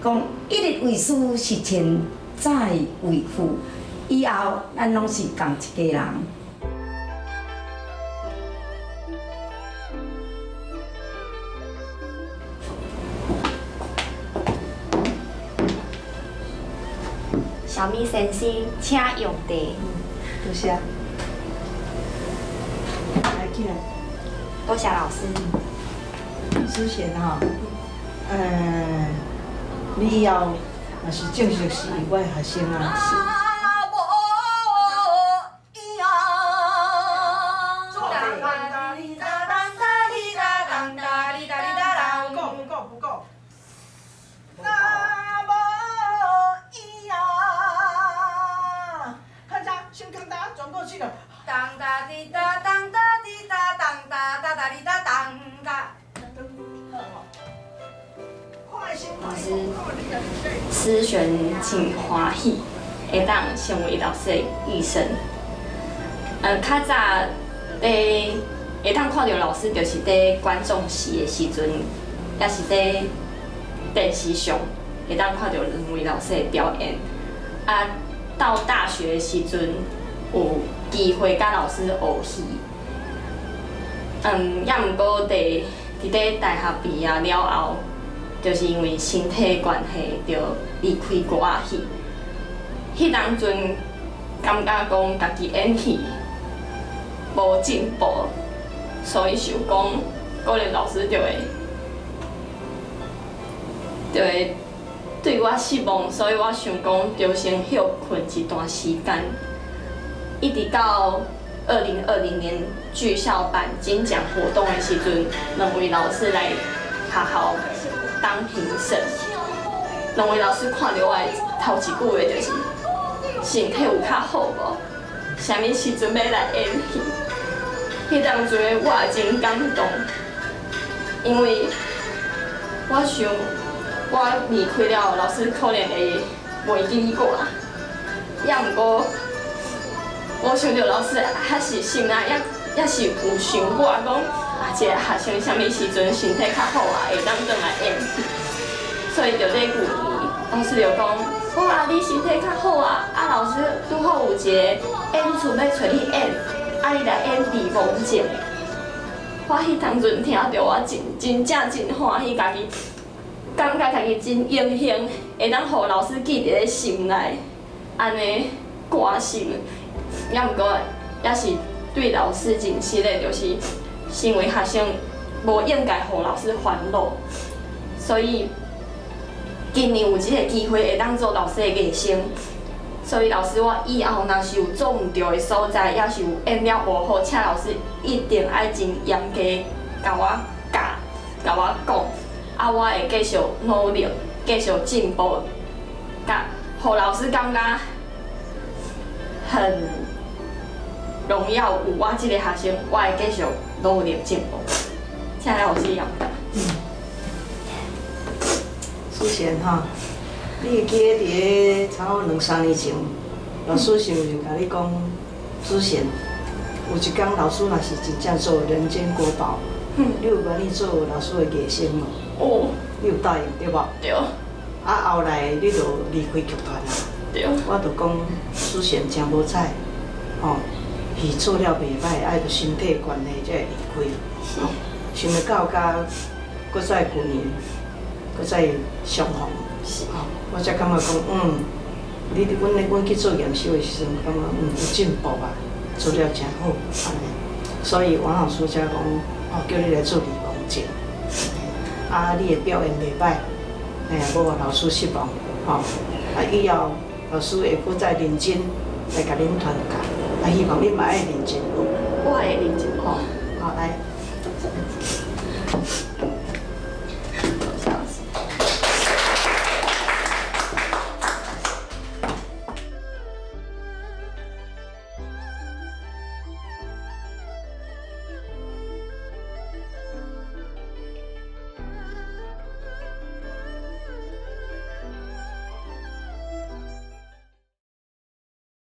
講一日為師，是千載為父。以後咱攏是仝一家人。小米先生，請用茶。多謝。來進來。多謝老師。之前吼，你以後若是正式是我的學生啊。老師，思璇真歡喜會當成為老師的醫生。較早佇會當看著老師，就是佇觀眾席的時陣，抑是佇電視上會當看著兩位老師的表演。啊，到大學的時陣有機會佮老師學戲。抑毋過佇咧大學畢業了後，就是因為身體關係，就離開歌仔戲。彼當陣感覺講家己演戲無進步，所以想講可能老師就會對我失望，所以我想講就先歇睏一段時間，一直到2020年劇校版金獎活動的時陣，兩位老師來學校當評審。兩位老師看著我的頭一句話就是：身體有較好無？啥物時陣欲來演戲？彼當陣我也真感動，因為我想我離開了後，老師可能會袂記得我，抑毋過我想著老師還是心內猶是有想我講啊，這個學生啥物時陣身體較好啊，會當轉來演戲。所以就咧舊年，老師就講：哇，你身體較好啊！啊，老師拄好有一個演出欲揣你演，啊，你來演李王靜。我彼當陣聽著，我真真正真歡喜，家己感覺家己真榮幸，會當予老師記佇咧心內，按呢掛心。抑毋過，也是對老師真失禮，就是身為學生，無應該予老師煩惱，所以今年有這個機會會當做老師的學生，所以老師我以後若是有做毋對的所在，抑是有演了無好，請老師一定愛真嚴格共我教，共我講，啊，我會繼續努力，繼續進步，共予老師感覺很榮耀，有我這個學生，我會繼續努力進步，請老師嚴教。思璇吼，你會記得佇咧差不多兩三年前，老師是毋是共你講，思璇，有一工老師若是真正做人間國寶，你有願意做老師的學生無？有。你有答應對無？對。啊，後來你就離開劇團啊。對。我就講思璇誠無彩，吼，戲做了袂䆀，愛著身體關係才會離開。是。想袂到佮閣再舊年，閣再相逢。是。吼，我才感覺講，你阮去做驗收的時陣，感覺有進步啊，做了誠好，按呢。所以王老師才講，哦，叫你來做李王靜。啊，你的表現袂䆀，嘿，無予老師失望，吼。啊，以後老師會閣再認真來共恁團教，啊，希望你嘛愛認真學。我會認真學。好，來。